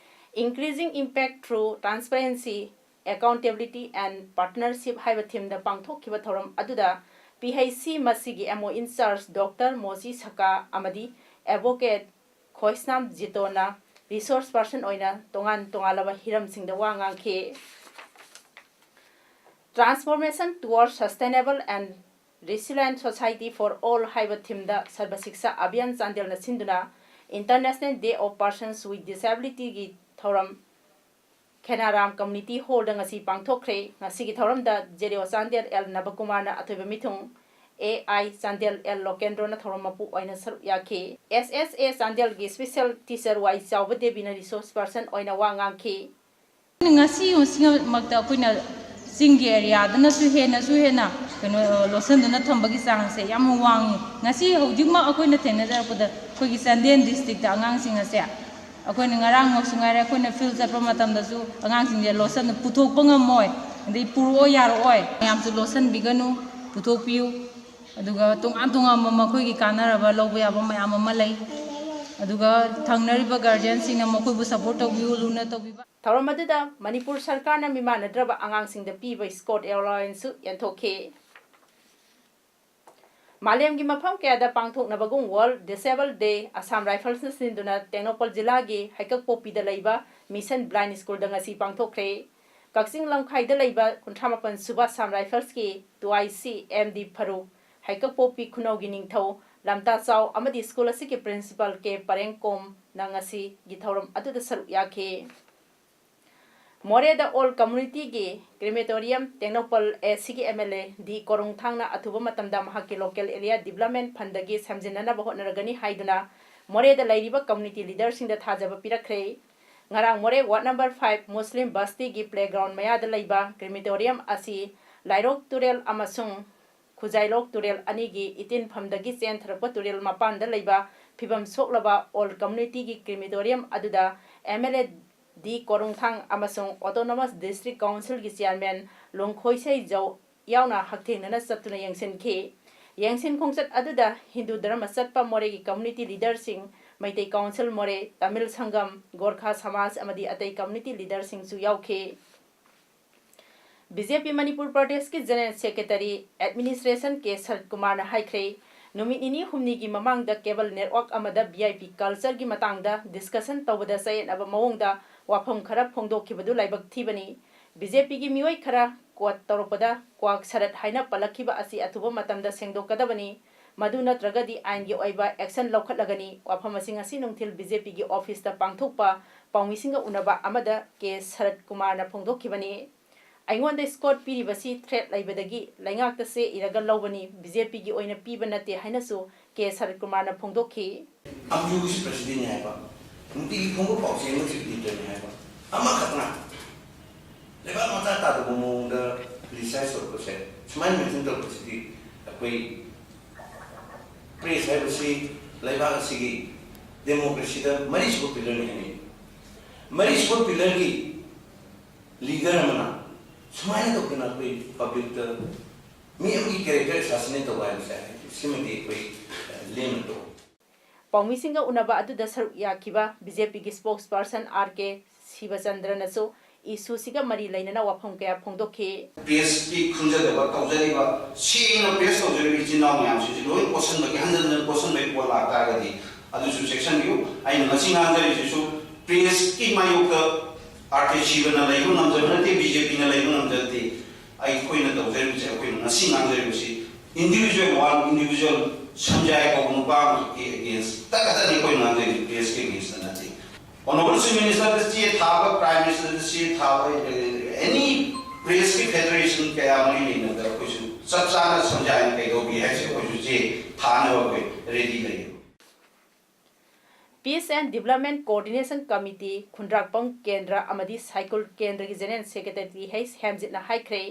Increasing Impact Through Transparency, Accountability and Partnership ꯍꯥꯏꯕ ꯊꯤꯝꯗ ꯄꯥꯡꯊꯣꯛꯈꯤꯕ ꯊꯧꯔꯝ ꯑꯗꯨꯗ P H C ꯃꯁꯤꯒꯤ M O in charge Doctor ꯃꯣꯁꯤ ꯁꯀꯥ ꯑꯃꯗꯤ Advocate ꯈꯣꯏꯁꯅꯥꯝ ꯖꯤꯇꯣꯅ ꯔꯤꯁꯣꯔꯁ ꯄꯔꯁꯟ ꯑꯣꯏꯅ ꯇꯣꯉꯥꯟ ꯇꯣꯉꯥꯟꯂꯕ ꯍꯤꯔꯝꯁꯤꯡꯗ ꯋꯥ ꯉꯥꯡꯈꯤ꯫ Transformation Towards Sustainable and Resilient Society for All ꯍꯥꯏꯕ themeꯗ Sarva Shiksha Abhiyan ꯆꯥꯟꯗꯦꯜꯅ ꯁꯤꯟꯗꯨꯅ International Day of Persons with Disabilityꯒꯤ ꯊꯧꯔꯝ ꯈꯦꯅꯥꯔꯥꯝ Community Hallꯗ ꯉꯁꯤ ꯄꯥꯡꯊꯣꯛꯈ꯭ꯔꯦ꯫ ꯉꯁꯤꯒꯤ ꯊꯧꯔꯝꯗ ꯖꯦ ꯗꯤ ꯑꯣ ꯆꯥꯟꯗꯦꯜ ꯑꯦꯜ ꯅꯕꯀꯨꯃꯥꯔꯅ ꯑꯊꯣꯏꯕ ꯃꯤꯊꯨꯡ, ꯑꯦ ꯑꯥꯏ ꯆꯥꯟꯗꯦꯜ ꯑꯦꯜ ꯂꯣꯀꯦꯟꯗ꯭ꯔꯣꯅ ꯊꯧꯔꯝ ꯃꯄꯨ ꯑꯣꯏꯅ ꯁꯔꯨꯛ ꯌꯥꯈꯤ꯫ ꯑꯦꯁ ꯑꯦꯁ ꯑꯦ ꯆꯥꯟꯗꯦꯜꯒꯤ special teacher ꯋꯥꯏ ꯆꯥꯎꯕ ꯗꯦꯕꯤꯅ resource person ꯑꯣꯏꯅ ꯋꯥ ꯉꯥꯡꯈꯤ꯫ ꯉꯁꯤ ꯉꯁꯤꯃꯛꯇ ꯑꯩꯈꯣꯏꯅ ꯆꯤꯡꯒꯤ areaꯗꯅꯁꯨ ꯍꯦꯟꯅꯁꯨ ꯍꯦꯟꯅ ꯀꯩꯅꯣ, ꯂꯣꯠꯁꯤꯟꯗꯨꯅ ꯊꯝꯕꯒꯤ ꯆꯥꯡꯁꯦ ꯌꯥꯝ ꯋꯥꯡꯉꯤ꯫ ꯉꯁꯤ ꯍꯧꯖꯤꯛꯃꯛ ꯑꯩꯈꯣꯏꯅ ꯊꯦꯡꯅꯖꯔꯛꯄꯗ ꯑꯩꯈꯣꯏꯒꯤ ꯆꯥꯟꯗꯦꯜ districtꯇ ꯑꯉꯥꯡꯁꯤꯡ ꯑꯁꯦ, ꯑꯩꯈꯣꯏꯅ ꯉꯔꯥꯡꯃꯛꯁꯨ ꯉꯥꯏꯔꯦ, ꯑꯩꯈꯣꯏꯅ field ꯆꯠꯄ ꯃꯇꯝꯗꯁꯨ ꯑꯉꯥꯡꯁꯤꯡꯁꯦ ꯂꯣꯠꯁꯤꯟ ꯄꯨꯊꯣꯛꯄ ꯉꯝꯃꯣꯏ, ꯑꯗꯩ ꯄꯨꯔꯛꯑꯣ ꯌꯥꯔꯛꯑꯣꯏ꯫ ꯃꯌꯥꯝꯁꯨ ꯂꯣꯠꯁꯤꯟꯕꯤꯒꯅꯨ, ꯄꯨꯊꯣꯛꯄꯤꯌꯨ꯫ ꯑꯗꯨꯒ ꯇꯣꯉꯥꯟ ꯇꯣꯉꯥꯟꯕ ꯃꯈꯣꯏꯒꯤ ꯀꯥꯟꯅꯔꯕ ꯂꯧꯕ ꯌꯥꯕ ꯃꯌꯥꯝ ꯑꯃ ꯂꯩ꯫ ꯑꯗꯨꯒ ꯊꯪꯅꯔꯤꯕ guardianꯁꯤꯡꯅ ꯃꯈꯣꯏꯕꯨ support ꯇꯧꯕꯤꯌꯨ, ꯂꯨꯅ ꯇꯧꯕꯤꯕ꯫ ꯊꯧꯔꯝ ꯑꯗꯨꯗ ꯃꯅꯤꯄꯨꯔ ꯁꯔꯀꯥꯔꯅ ꯃꯤꯃꯥꯟꯅꯗ꯭ꯔꯕ ꯑꯉꯥꯡꯁꯤꯡꯗ ꯄꯤꯕ scout allowanceꯁꯨ ꯌꯦꯟꯊꯣꯛꯈꯤ꯫ ꯃꯥꯂꯦꯝꯒꯤ ꯃꯐꯝ ꯀꯌꯥꯗ ꯄꯥꯡꯊꯣꯛꯅꯕꯒꯨꯝ World Disabled Day Assam Riflesꯅ ꯁꯤꯟꯗꯨꯅ ꯇꯦꯡꯅꯧꯄꯜ ꯖꯤꯂꯥꯒꯤ ꯍꯩꯀꯛꯄꯣꯛꯄꯤꯗ ꯂꯩꯕ Mission Blind Schoolꯗ ꯉꯁꯤ ꯄꯥꯡꯊꯣꯛꯈ꯭ꯔꯦ꯫ ꯀꯛꯆꯤꯡ ꯂꯝꯈꯥꯏꯗ ꯂꯩꯕ ꯀꯨꯟꯊ꯭ꯔꯥ ꯃꯥꯄꯟ ꯁꯨꯕ Assam Riflesꯀꯤ two I C M D ꯐꯔꯨ, ꯍꯩꯀꯛꯄꯣꯛꯄꯤ ꯈꯨꯅꯧꯒꯤ ꯅꯤꯡꯊꯧ ꯂꯝꯇꯥꯆꯥꯎ ꯑꯃꯗꯤ school ꯑꯁꯤꯒꯤ principal ꯀꯦ ꯄꯔꯦꯡꯀꯣꯝꯅ ꯉꯁꯤꯒꯤ ꯊꯧꯔꯝ ꯑꯗꯨꯗ ꯁꯔꯨꯛ ꯌꯥꯈꯤ꯫ ꯃꯣꯔꯦꯗ All Communityꯒꯤ crematorium ꯇꯦꯡꯅꯧꯄꯜ ꯑꯦ ꯁꯤꯒꯤ ꯑꯦꯝ ꯑꯦꯜ ꯑꯦ ꯗꯤ ꯀꯣꯔꯨꯡꯊꯥꯡꯅ ꯑꯊꯨꯕ ꯃꯇꯝꯗ ꯃꯍꯥꯛꯀꯤ local area development fundꯗꯒꯤ ꯁꯦꯝꯖꯤꯟꯅꯅꯕ ꯍꯣꯠꯅꯔꯒꯅꯤ ꯍꯥꯏꯗꯨꯅ ꯃꯣꯔꯦꯗ ꯂꯩꯔꯤꯕ community leaderꯁꯤꯡꯗ ꯊꯥꯖꯕ ꯄꯤꯔꯛꯈ꯭ꯔꯦ꯫ ꯉꯔꯥꯡ ꯃꯣꯔꯦ ward number five Muslim ꯕꯁꯇꯤꯒꯤ playground ꯃꯌꯥꯗ ꯂꯩꯕ crematorium ꯑꯁꯤ ꯂꯥꯏꯔꯣꯛ ꯇꯨꯔꯦꯜ ꯑꯃꯁꯨꯡ ꯈꯨꯖꯥꯏꯂꯣꯛ ꯇꯨꯔꯦꯜ ꯑꯅꯤꯒꯤ ꯏꯇꯤꯟꯐꯝꯗꯒꯤ ꯆꯦꯟꯊꯔꯛꯄ ꯇꯨꯔꯦꯜ ꯃꯄꯥꯟꯗ ꯂꯩꯕ ꯐꯤꯕꯝ ꯁꯣꯛꯂꯕ All Communityꯒꯤ crematorium ꯑꯗꯨꯗ ꯑꯦꯝ ꯑꯦꯜ ꯑꯦ ꯗꯤ ꯀꯣꯔꯨꯡꯊꯥꯡ ꯑꯃꯁꯨꯡ Autonomous District Councilꯒꯤ chairman ꯂꯣꯡꯈꯣꯏꯁꯩ ꯖꯧ ꯌꯥꯎꯅ ꯍꯛꯊꯦꯡꯅꯅ ꯆꯠꯇꯨꯅ ꯌꯦꯡꯁꯤꯟꯈꯤ꯫ ꯌꯦꯡꯁꯤꯟ ꯈꯣꯡꯆꯠ ꯑꯗꯨꯗ ꯍꯤꯟꯗꯨ ꯙꯔꯃ ꯆꯠꯄ ꯃꯣꯔꯦꯒꯤ community leaderꯁꯤꯡ, ꯃꯩꯇꯩ council ꯃꯣꯔꯦ, ꯇꯥꯃꯤꯜ ꯁꯪꯒꯝ, ꯒꯣꯔꯈꯥ ꯁꯃꯥꯖ ꯑꯃꯗꯤ ꯑꯇꯩ community leaderꯁꯤꯡꯁꯨ ꯌꯥꯎꯈꯤ꯫ ꯕꯤ ꯖꯦ ꯄꯤ ꯃꯅꯤꯄꯨꯔ ꯄ꯭ꯔꯗꯦꯁꯀꯤ general secretary administration ꯀꯦ ꯁꯔꯠꯀꯨꯃꯥꯔꯅ ꯍꯥꯏꯈ꯭ꯔꯦ, ꯅꯨꯃꯤꯠ ꯅꯤꯅꯤ ꯍꯨꯝꯅꯤꯒꯤ ꯃꯃꯥꯡꯗ cable network ꯑꯃꯗ ꯚꯤ ꯑꯥꯏ ꯄꯤ cultureꯒꯤ ꯃꯇꯥꯡꯗ discussion ꯇꯧꯕꯗ ꯆꯌꯦꯠꯅꯕ ꯃꯑꯣꯡꯗ ꯋꯥꯐꯝ ꯈꯔ ꯐꯣꯡꯗꯣꯛꯈꯤꯕꯗꯨ ꯂꯥꯏꯕꯛ ꯊꯤꯕꯅꯤ꯫ ꯕꯤ ꯖꯦ ꯄꯤꯒꯤ ꯃꯤꯑꯣꯏ ꯈꯔ ꯀꯣꯠ ꯇꯧꯔꯛꯄꯗ ꯀ꯭ꯋꯥꯛ ꯁꯔꯠ ꯍꯥꯏꯅ ꯄꯜꯂꯛꯈꯤꯕ ꯑꯁꯤ ꯑꯊꯨꯕ ꯃꯇꯝꯗ ꯁꯦꯡꯗꯣꯛꯀꯗꯕꯅꯤ꯫ ꯃꯗꯨ ꯅꯠꯇ꯭ꯔꯒꯗꯤ ꯑꯥꯏꯟꯒꯤ ꯑꯣꯏꯕ action ꯂꯧꯈꯠꯂꯒꯅꯤ꯫ ꯋꯥꯐꯝ ꯑꯁꯤ ꯉꯁꯤ ꯅꯨꯡꯊꯤꯜ BJPꯒꯤ officeꯇ ꯄꯥꯡꯊꯣꯛꯄ ꯄꯥꯎꯃꯤꯁꯤꯡꯒ ꯎꯅꯕ ꯑꯃꯗ ꯀꯦ ꯁꯔꯠ ꯀꯨꯃꯥꯔꯅ ꯐꯣꯡꯗꯣꯛꯈꯤꯕꯅꯤ꯫ ꯑꯩꯉꯣꯟꯗ escort ꯄꯤꯔꯤꯕꯁꯤ threat ꯂꯩꯕꯗꯒꯤ ꯂꯩꯉꯥꯛꯇ ꯆꯦ ꯏꯔꯒ ꯂꯧꯕꯅꯤ, BJPꯒꯤ ꯑꯣꯏꯅ ꯄꯤꯕ ꯅꯠꯇꯦ ꯍꯥꯏꯅꯁꯨ ꯀꯦ ꯁꯔꯠ ꯀꯨꯃꯥꯔꯅ ꯐꯣꯡꯗꯣꯛꯈꯤ꯫ ꯑꯝꯖꯨꯒꯤꯁꯨ presidentꯅꯤ ꯍꯥꯏꯕ, ꯅꯨꯡꯇꯤꯒꯤ ꯐꯣꯡꯕ ꯄꯥꯎꯆꯦ ꯑꯃꯁꯨ editorꯅꯤ ꯍꯥꯏꯕ, ꯑꯃꯈꯛꯅ ꯂꯩꯕꯥꯛ ꯃꯆꯥ ꯇꯥꯗꯕ ꯃꯑꯣꯡꯗ criticize ꯇꯧꯔꯛꯄꯁꯦ, ꯁꯨꯃꯥꯏꯅ mention ꯇꯧꯔꯛꯄꯁꯤꯗꯤ ꯑꯩꯈꯣꯏ press ꯍꯥꯏꯕꯁꯤ ꯂꯩꯕꯥꯛ ꯑꯁꯤꯒꯤ democracyꯗ ꯃꯔꯤꯁꯨꯕ pillarꯅꯤ ꯍꯥꯏꯅꯩ꯫ ꯃꯔꯤꯁꯨꯕ pillarꯒꯤ leader ꯑꯃꯅ ꯁꯨꯃꯥꯏꯅ ꯇꯧꯗꯅ ꯑꯩꯈꯣꯏ publicꯇ ꯃꯤ ꯑꯃꯒꯤ character assassinate ꯇꯧꯕ ꯍꯥꯏꯕꯁꯦ ꯁꯤꯃꯗꯤ ꯑꯩꯈꯣꯏ ꯂꯦꯝꯅ ꯇꯣꯛꯑꯣ꯫ ꯄꯥꯎꯃꯤꯁꯤꯡꯒ ꯎꯅꯕ ꯑꯗꯨꯗ ꯁꯔꯨꯛ ꯌꯥꯈꯤꯕ BJPꯒꯤ spokesperson R K ꯁꯤꯕꯆꯟꯗ꯭ꯔꯅꯁꯨ issueꯁꯤꯒ ꯃꯔꯤ ꯂꯩꯅꯅ ꯋꯥꯐꯝ ꯀꯌꯥ ꯐꯣꯡꯗꯣꯛꯈꯤ꯫ Pressꯀꯤ ꯈꯪꯖꯗꯕ ꯇꯧꯖꯔꯤꯕ, ꯁꯦꯡꯅ press ꯇꯧꯖꯔꯤꯕ ꯏꯆꯤꯟ ꯏꯅꯥꯎ ꯃꯌꯥꯝꯁꯤꯡꯁꯤ ꯂꯣꯏ ꯀꯣꯠꯁꯟꯕꯒꯤ, ꯍꯟꯖꯟ ꯍꯟꯖꯟ ꯀꯣꯠꯁꯟꯕꯒꯤ ꯄꯣꯠ ꯂꯥꯛꯇꯥꯔꯒꯗꯤ ꯑꯗꯨꯁꯨ ꯆꯦꯛꯁꯤꯟꯕꯤꯌꯨ꯫ ꯑꯩꯅ ꯉꯁꯤ ꯉꯥꯡꯖꯔꯤꯁꯤꯁꯨ pressꯀꯤ ꯃꯥꯌꯣꯛꯇ R K ꯁꯤꯕꯅ ꯂꯩꯕ ꯉꯝꯖꯕ ꯅꯠꯇꯦ, BJPꯅ ꯂꯩꯕ ꯉꯝꯖꯗꯦ꯫ ꯑꯩꯈꯣꯏꯅ ꯇꯧꯖꯔꯤꯕꯁꯦ, ꯑꯩꯈꯣꯏꯅ ꯉꯁꯤ ꯉꯥꯡꯖꯔꯤꯕꯁꯤ individual, one individual ꯁꯟꯖꯥꯏ ꯀꯧꯕ ꯅꯨꯄꯥ ꯑꯃꯈꯛꯀꯤ against ꯈꯛꯇꯅꯤ ꯑꯩꯈꯣꯏꯅ ꯉꯥꯡꯖꯔꯤꯁꯤ, pressꯀꯤ againstꯇ ꯅꯠꯇꯦ꯫ Honourable Chief Ministerꯗ ꯆꯦ ꯊꯥꯕ, Prime Ministerꯗ ꯆꯦ ꯊꯥꯕ, any pressꯀꯤ federation ꯀꯌꯥ ꯃꯔꯤ ꯂꯩꯅꯕꯗ ꯑꯩꯈꯣꯏꯁꯨ ꯆꯞ ꯆꯥꯅ ꯁꯟꯖꯥꯏꯅ ꯀꯩꯗꯧꯕꯤ ꯍꯥꯏꯕꯁꯦ ꯑꯩꯈꯣꯏꯁꯨ ꯆꯦ ꯊꯥꯅꯕ ꯑꯩꯈꯣꯏ ready ꯂꯩ꯫ Peace and Development Coordination Committee, ꯈꯨꯟꯗ꯭ꯔꯥꯛꯄꯝ ꯀꯦꯟꯗ꯭ꯔ ꯑꯃꯗꯤ ꯁꯥꯏꯀꯨꯜ ꯀꯦꯟꯗ꯭ꯔꯒꯤ General Secretary ꯍꯩꯁ ꯍꯦꯝꯖꯤꯠꯅ ꯍꯥꯏꯈ꯭ꯔꯦ,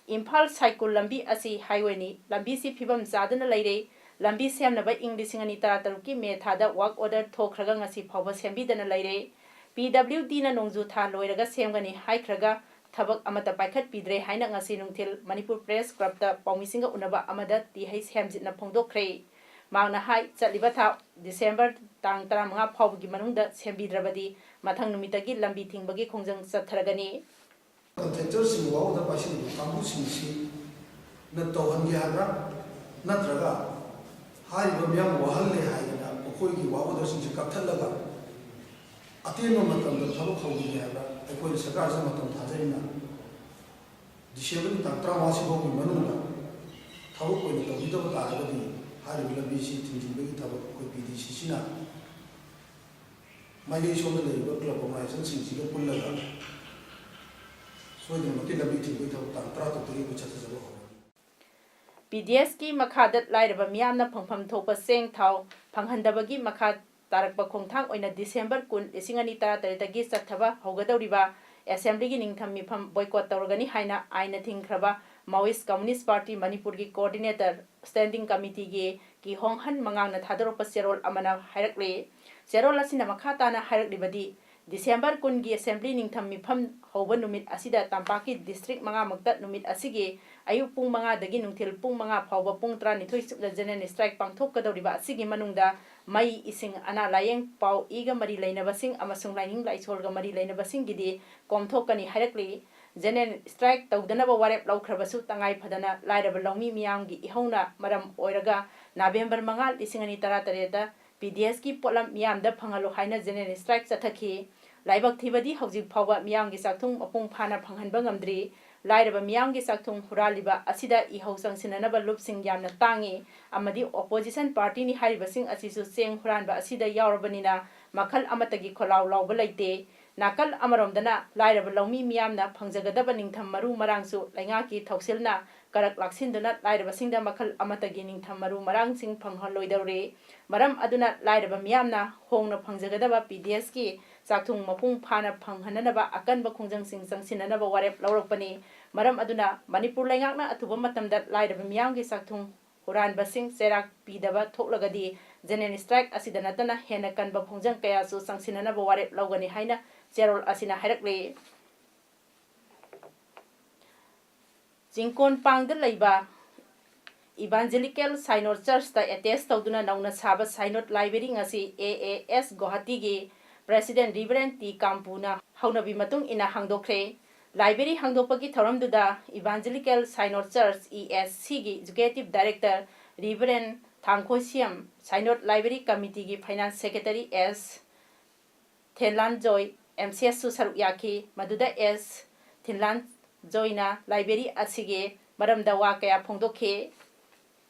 ꯏꯝꯐꯥꯜ ꯁꯥꯏꯀꯨꯜ ꯂꯝꯕꯤ ꯑꯁꯤ highwayꯅꯤ꯫ ꯂꯝꯕꯤꯁꯤ ꯐꯤꯕꯝ ꯆꯥꯗꯅ ꯂꯩꯔꯦ꯫ ꯂꯝꯕꯤ ꯁꯦꯝꯅꯕ ꯏꯪ ꯂꯤꯁꯤꯡ ꯑꯅꯤ ꯇꯔꯥꯇꯔꯨꯛꯀꯤ ꯃꯦ ꯊꯥꯗ work order ꯊꯣꯛꯈ꯭ꯔꯒ ꯉꯁꯤ ꯐꯥꯎꯕ ꯁꯦꯝꯕꯤꯗꯅ ꯂꯩꯔꯦ꯫ PWDꯅ ꯅꯣꯡꯖꯨ ꯊꯥ ꯂꯣꯏꯔꯒ ꯁꯦꯝꯒꯅꯤ ꯍꯥꯏꯈ꯭ꯔꯒ ꯊꯕꯛ ꯑꯃꯠꯇ ꯄꯥꯏꯈꯠꯄꯤꯗ꯭ꯔꯦ ꯍꯥꯏꯅ ꯉꯁꯤ ꯅꯨꯡꯊꯤꯜ ꯃꯅꯤꯄꯨꯔ Press Clubꯇ ꯄꯥꯎꯃꯤꯁꯤꯡꯒ ꯎꯅꯕ ꯑꯃꯗ ꯇꯤ ꯍꯩꯁ ꯍꯦꯝꯖꯤꯠꯅ ꯐꯣꯡꯗꯣꯛꯈ꯭ꯔꯦ꯫ ꯃꯍꯥꯛꯅ ꯍꯥꯏ, ꯆꯠꯂꯤꯕ ꯊꯥ ꯗꯤꯁꯦꯝꯕꯔ ꯇꯥꯡ ꯇꯔꯥꯃꯉꯥ ꯐꯥꯎꯕꯒꯤ ꯃꯅꯨꯡꯗ ꯁꯦꯝꯕꯤꯗ꯭ꯔꯕꯗꯤ ꯃꯊꯪ ꯅꯨꯃꯤꯠꯇꯒꯤ ꯂꯝꯕꯤ ꯊꯤꯡꯕꯒꯤ ꯈꯣꯡꯖꯪ ꯆꯠꯊꯔꯒꯅꯤ꯫ Contractorꯁꯤꯡ work order ꯄꯥꯏꯁꯤꯜꯂꯤꯕ ꯀꯥꯡꯕꯨꯁꯤꯡꯁꯤꯅ ꯇꯧꯍꯟꯒꯦ ꯍꯥꯏꯕ꯭ꯔꯥ, ꯅꯠꯇ꯭ꯔꯒ ꯍꯥꯏꯔꯤꯕ ꯃꯤꯌꯥꯝ ꯋꯥꯍꯜꯂꯦ ꯍꯥꯏꯗꯅ ꯃꯈꯣꯏꯒꯤ work orderꯁꯤꯡꯁꯦ ꯀꯛꯊꯠꯂꯒ ꯑꯇꯦꯟꯕ ꯃꯇꯝꯗ ꯊꯕꯛ ꯍꯧꯈꯤꯒꯦ ꯍꯥꯏꯕ꯭ꯔꯥ? ꯑꯩꯈꯣꯏꯅ ꯁꯔꯀꯥꯔꯁꯤꯗ ꯃꯇꯝ ꯊꯥꯖꯔꯤꯅ ꯗꯤꯁꯦꯝꯕꯔꯒꯤ ꯇꯥꯡ ꯇꯔꯥꯃꯉꯥ ꯁꯤꯐꯥꯎꯒꯤ ꯃꯅꯨꯡꯗ ꯊꯕꯛ ꯑꯣꯏꯅ ꯇꯧꯕꯤꯗꯕ ꯇꯥꯔꯒꯗꯤ ꯍꯥꯏꯔꯤꯕ ꯂꯝꯕꯤꯁꯤ ꯊꯤꯡꯖꯤꯟꯕꯒꯤ ꯊꯕꯛ ꯑꯩꯈꯣꯏ ꯄꯤ ꯗꯤ ꯁꯤ ꯁꯤꯅ ꯃꯥꯏꯀꯩ ꯁꯣꯝꯗ ꯂꯩꯔꯤꯕ ꯀ꯭ꯂꯕ ꯑꯣꯔꯒꯅꯥꯏꯖꯦꯁꯟꯁꯤꯡꯁꯤꯒ ꯄꯨꯜꯂꯒ ꯁꯣꯏꯗꯅꯃꯛꯀꯤ ꯂꯝꯕꯤ ꯊꯤꯡꯕꯒꯤ ꯊꯕꯛ ꯇꯥꯡ ꯇꯔꯥ ꯇꯔꯨꯛꯇꯒꯤ ꯑꯩꯈꯣꯏ ꯆꯠꯊꯖꯕ ꯍꯧꯔꯅꯤ꯫ ꯄꯤ ꯗꯤ ꯑꯦꯁꯀꯤ ꯃꯈꯥꯗ ꯂꯥꯏꯔꯕ ꯃꯤꯌꯥꯝꯅ ꯐꯪꯐꯝ ꯊꯣꯛꯄ ꯆꯦꯡ ꯊꯥꯎ ꯐꯪꯍꯟꯗꯕꯒꯤ ꯃꯈꯥ ꯇꯥꯔꯛꯄ ꯈꯣꯡꯊꯥꯡ ꯑꯣꯏꯅ ꯗꯤꯁꯦꯝꯕꯔ ꯀꯨꯟ, ꯂꯤꯁꯤꯡ ꯑꯅꯤ ꯇꯔꯥꯇꯔꯦꯠꯇꯒꯤ ꯆꯠꯊꯕ ꯍꯧꯒꯗꯧꯔꯤꯕ ꯑꯦꯁꯦꯝꯕ꯭ꯂꯤꯒꯤ ꯅꯤꯡꯊꯝ ꯃꯤꯐꯝ ꯕꯣꯏꯀꯣꯠ ꯇꯧꯔꯒꯅꯤ ꯍꯥꯏꯅ ꯑꯥꯏꯟꯅ ꯊꯤꯡꯈ꯭ꯔꯕ ꯃꯥꯋꯤꯁ ꯀꯝꯃꯨꯅꯤꯁ ꯄꯥꯔꯇꯤ ꯃꯅꯤꯄꯨꯔꯒꯤ ꯀꯣꯑꯣꯔꯗꯤꯅꯦꯇꯔ ꯁ꯭ꯇꯦꯟꯗꯤꯡ ꯀꯃꯤꯇꯤꯒꯤ ꯀꯤꯍꯣꯡꯍꯟ ꯃꯉꯥꯡꯅ ꯊꯥꯗꯣꯔꯛꯄ ꯆꯦꯔꯣꯜ ꯑꯃꯅ ꯍꯥꯏꯔꯛꯂꯤ꯫ ꯆꯦꯔꯣꯜ ꯑꯁꯤꯅ ꯃꯈꯥ ꯇꯥꯅ ꯍꯥꯏꯔꯛꯂꯤꯕꯗꯤ, ꯗꯤꯁꯦꯝꯕꯔ ꯀꯨꯟꯒꯤ ꯑꯦꯁꯦꯝꯕ꯭ꯂꯤ ꯅꯤꯡꯊꯝ ꯃꯤꯐꯝ ꯍꯧꯕ ꯅꯨꯃꯤꯠ ꯑꯁꯤꯗ ꯇꯝꯄꯥꯛꯀꯤ ꯗꯤꯁꯇ꯭ꯔꯤꯛ ꯃꯉꯥꯃꯛꯇ ꯅꯨꯃꯤꯠ ꯑꯁꯤꯒꯤ ꯑꯌꯨꯛ ꯄꯨꯡ ꯃꯉꯥꯗꯒꯤ ꯅꯨꯡꯊꯤꯜ ꯄꯨꯡ ꯃꯉꯥ ꯐꯥꯎꯕ ꯄꯨꯡ ꯇꯔꯥꯅꯤꯊꯣꯏ ꯆꯨꯞꯅ ꯖꯦꯅꯔꯦꯜ ꯁ꯭ꯇ꯭ꯔꯥꯏꯛ ꯄꯥꯡꯊꯣꯛꯀꯗꯧꯔꯤꯕ ꯑꯁꯤꯒꯤ ꯃꯅꯨꯡꯗ ꯃꯩ, ꯏꯁꯤꯡ, ꯑꯅꯥ ꯂꯥꯌꯦꯡ, ꯄꯥꯎ ꯏꯒ ꯃꯔꯤ ꯂꯩꯅꯕꯁꯤꯡ ꯑꯃꯁꯨꯡ ꯂꯥꯏꯅꯤꯡ ꯂꯥꯏꯁꯣꯜꯒ ꯃꯔꯤ ꯂꯩꯅꯕꯁꯤꯡꯒꯤꯗꯤ ꯀꯣꯝꯊꯣꯛꯀꯅꯤ ꯍꯥꯏꯔꯛꯂꯤ꯫ ꯖꯦꯅꯔꯦꯜ ꯁ꯭ꯇ꯭ꯔꯥꯏꯛ ꯇꯧꯗꯅꯕ ꯋꯥꯔꯦꯞ ꯂꯧꯈ꯭ꯔꯕꯁꯨ ꯇꯉꯥꯏ ꯐꯗꯅ ꯂꯥꯏꯔꯕ ꯂꯧꯃꯤ ꯃꯤꯌꯥꯝꯒꯤ ꯏꯍꯧꯅ ꯃꯔꯝ ꯑꯣꯏꯔꯒ ꯅꯕꯦꯝꯕꯔ ꯃꯉꯥ, ꯂꯤꯁꯤꯡ ꯑꯅꯤ ꯇꯔꯥꯇꯔꯦꯠꯇ ꯄꯤ ꯗꯤ ꯑꯦꯁꯀꯤ ꯄꯣꯠꯂꯝ ꯃꯤꯌꯥꯝꯗ ꯐꯪꯍꯜꯂꯨ ꯍꯥꯏꯅ ꯖꯦꯅꯔꯦꯜ ꯁ꯭ꯇ꯭ꯔꯥꯏꯛ ꯆꯠꯊꯈꯤ꯫ ꯂꯥꯏꯕꯛ ꯊꯤꯕꯗꯤ ꯍꯧꯖꯤꯛ ꯐꯥꯎꯕ ꯃꯤꯌꯥꯝꯒꯤ ꯆꯥꯛꯊꯨꯡ ꯃꯄꯨꯡ ꯐꯥꯅ ꯐꯪꯍꯟꯕ ꯉꯝꯗ꯭ꯔꯤ꯫ ꯂꯥꯏꯔꯕ ꯃꯤꯌꯥꯝꯒꯤ ꯆꯥꯛꯊꯨꯡ ꯍꯨꯔꯥꯜꯂꯤꯕ ꯑꯁꯤꯗ ꯏꯍꯧ ꯆꯪꯁꯤꯟꯅꯅꯕ ꯂꯨꯞꯁꯤꯡ ꯌꯥꯝꯅ ꯇꯥꯡꯏ ꯑꯃꯗꯤ ꯑꯣꯄꯣꯖꯤꯁꯟ ꯄꯥꯔꯇꯤꯅꯤ ꯍꯥꯏꯔꯤꯕꯁꯤꯡ ꯑꯁꯤꯁꯨ ꯆꯦꯡ ꯍꯨꯔꯥꯟꯕ ꯑꯁꯤꯗ ꯌꯥꯎꯔꯕꯅꯤꯅ ꯃꯈꯜ ꯑꯃꯠꯇꯒꯤ ꯈꯣꯜꯂꯥꯎ ꯂꯥꯎꯕ ꯂꯩꯇꯦ꯫ ꯅꯥꯀꯜ ꯑꯃꯔꯣꯝꯗꯅ ꯂꯥꯏꯔꯕ ꯂꯧꯃꯤ ꯃꯤꯌꯥꯝꯅ ꯐꯪꯖꯒꯗꯕ ꯅꯤꯡꯊꯝ ꯃꯔꯨ ꯃꯔꯥꯡꯁꯨ ꯂꯩꯉꯥꯛꯀꯤ ꯊꯧꯁꯤꯜꯅ ꯀꯔꯛ ꯂꯥꯛꯁꯤꯟꯗꯨꯅ ꯂꯥꯏꯔꯕꯁꯤꯡꯗ ꯃꯈꯜ ꯑꯃꯠꯇꯒꯤ ꯅꯤꯡꯊꯝ ꯃꯔꯨ ꯃꯔꯥꯡꯁꯤꯡ ꯐꯪꯍꯜꯂꯣꯏꯗꯧꯔꯦ꯫ ꯃꯔꯝ ꯑꯗꯨꯅ ꯂꯥꯏꯔꯕ ꯃꯤꯌꯥꯝꯅ ꯍꯣꯡꯅ ꯐꯪꯖꯒꯗꯕ ꯄꯤ ꯗꯤ ꯑꯦꯁꯀꯤ ꯆꯥꯛꯊꯨꯡ ꯃꯄꯨꯡ ꯐꯥꯅ ꯐꯪꯍꯟꯅꯅꯕ ꯑꯀꯟꯕ ꯈꯣꯡꯖꯪꯁꯤꯡ ꯆꯪꯁꯤꯟꯅꯅꯕ ꯋꯥꯔꯦꯞ ꯂꯧꯔꯛꯄꯅꯤ꯫ ꯃꯔꯝ ꯑꯗꯨꯅ ꯃꯅꯤꯄꯨꯔ ꯂꯩꯉꯥꯛꯅ ꯑꯊꯨꯕ ꯃꯇꯝꯗ ꯂꯥꯏꯔꯕ ꯃꯤꯌꯥꯝꯒꯤ ꯆꯥꯛꯊꯨꯡ ꯍꯨꯔꯥꯟꯕꯁꯤꯡ ꯆꯩꯔꯥꯛ ꯄꯤꯗꯕ ꯊꯣꯛꯂꯒꯗꯤ ꯖꯦꯅꯔꯦꯜ ꯁ꯭ꯇ꯭ꯔꯥꯏꯛ ꯑꯁꯤꯗ ꯅꯠꯇꯅ ꯍꯦꯟꯅ ꯀꯟꯕ ꯈꯣꯡꯖꯪ ꯀꯌꯥꯁꯨ ꯆꯪꯁꯤꯟꯅꯅꯕ ꯋꯥꯔꯦꯞ ꯂꯧꯒꯅꯤ ꯍꯥꯏꯅ ꯆꯦꯔꯣꯜ ꯑꯁꯤꯅ ꯍꯥꯏꯔꯛꯂꯤ꯫ ꯆꯤꯡꯀꯣꯟꯄꯥꯡꯗ ꯂꯩꯕ ꯏꯚꯥꯟꯖꯦꯂꯤꯀꯦꯜ ꯁꯥꯏꯅꯣꯠ ꯆꯔꯆꯇ ꯑꯦꯇꯦꯆ ꯇꯧꯗꯨꯅ ꯅꯧꯅ ꯁꯥꯕ ꯁꯥꯏꯅꯣꯠ ꯂꯥꯏꯕ꯭ꯔꯦꯔꯤ ꯉꯁꯤ ꯑꯦ ꯑꯦ ꯑꯦꯁ ꯒꯨꯋꯥꯍꯥꯇꯤꯒꯤ ꯄ꯭ꯔꯦꯁꯤꯗꯦꯟꯠ ꯔꯤꯚꯔꯦꯟ ꯇꯤ ꯀꯥꯝꯄꯨꯅ ꯍꯧꯅꯕꯤ ꯃꯇꯨꯡ ꯏꯟꯅ ꯍꯥꯡꯗꯣꯛꯈ꯭ꯔꯦ꯫ ꯂꯥꯏꯕ꯭ꯔꯦꯔꯤ ꯍꯥꯡꯗꯣꯛꯄꯒꯤ ꯊꯧꯔꯝꯗꯨꯗ ꯏꯚꯥꯟꯖꯦꯂꯤꯀꯦꯜ ꯁꯥꯏꯅꯣꯠ ꯆꯔꯆ, ꯏ ꯑꯦꯁ ꯁꯤꯒꯤ ꯑꯦꯛꯖꯤꯀ꯭ꯌꯨꯇꯤꯚ ꯗꯥꯏꯔꯦꯛꯇꯔ ꯔꯤꯚꯔꯦꯟ ꯊꯥꯡꯈꯣꯏꯁꯤꯌꯝ, ꯁꯥꯏꯅꯣꯠ ꯂꯥꯏꯕ꯭ꯔꯦꯔꯤ ꯀꯃꯤꯇꯤꯒꯤ finance secretary S Thenlanjoi, M C ꯑꯦꯁꯁꯨ ꯁꯔꯨꯛ ꯌꯥꯈꯤ꯫ ꯃꯗꯨꯗ ꯑꯦꯁ ꯊꯤꯟꯂꯥꯟ ꯖꯣꯏꯅ ꯂꯥꯏꯕ꯭ꯔꯦꯔꯤ ꯑꯁꯤꯒꯤ ꯃꯔꯝꯗ ꯋꯥ ꯀꯌꯥ ꯐꯣꯡꯗꯣꯛꯈꯤ꯫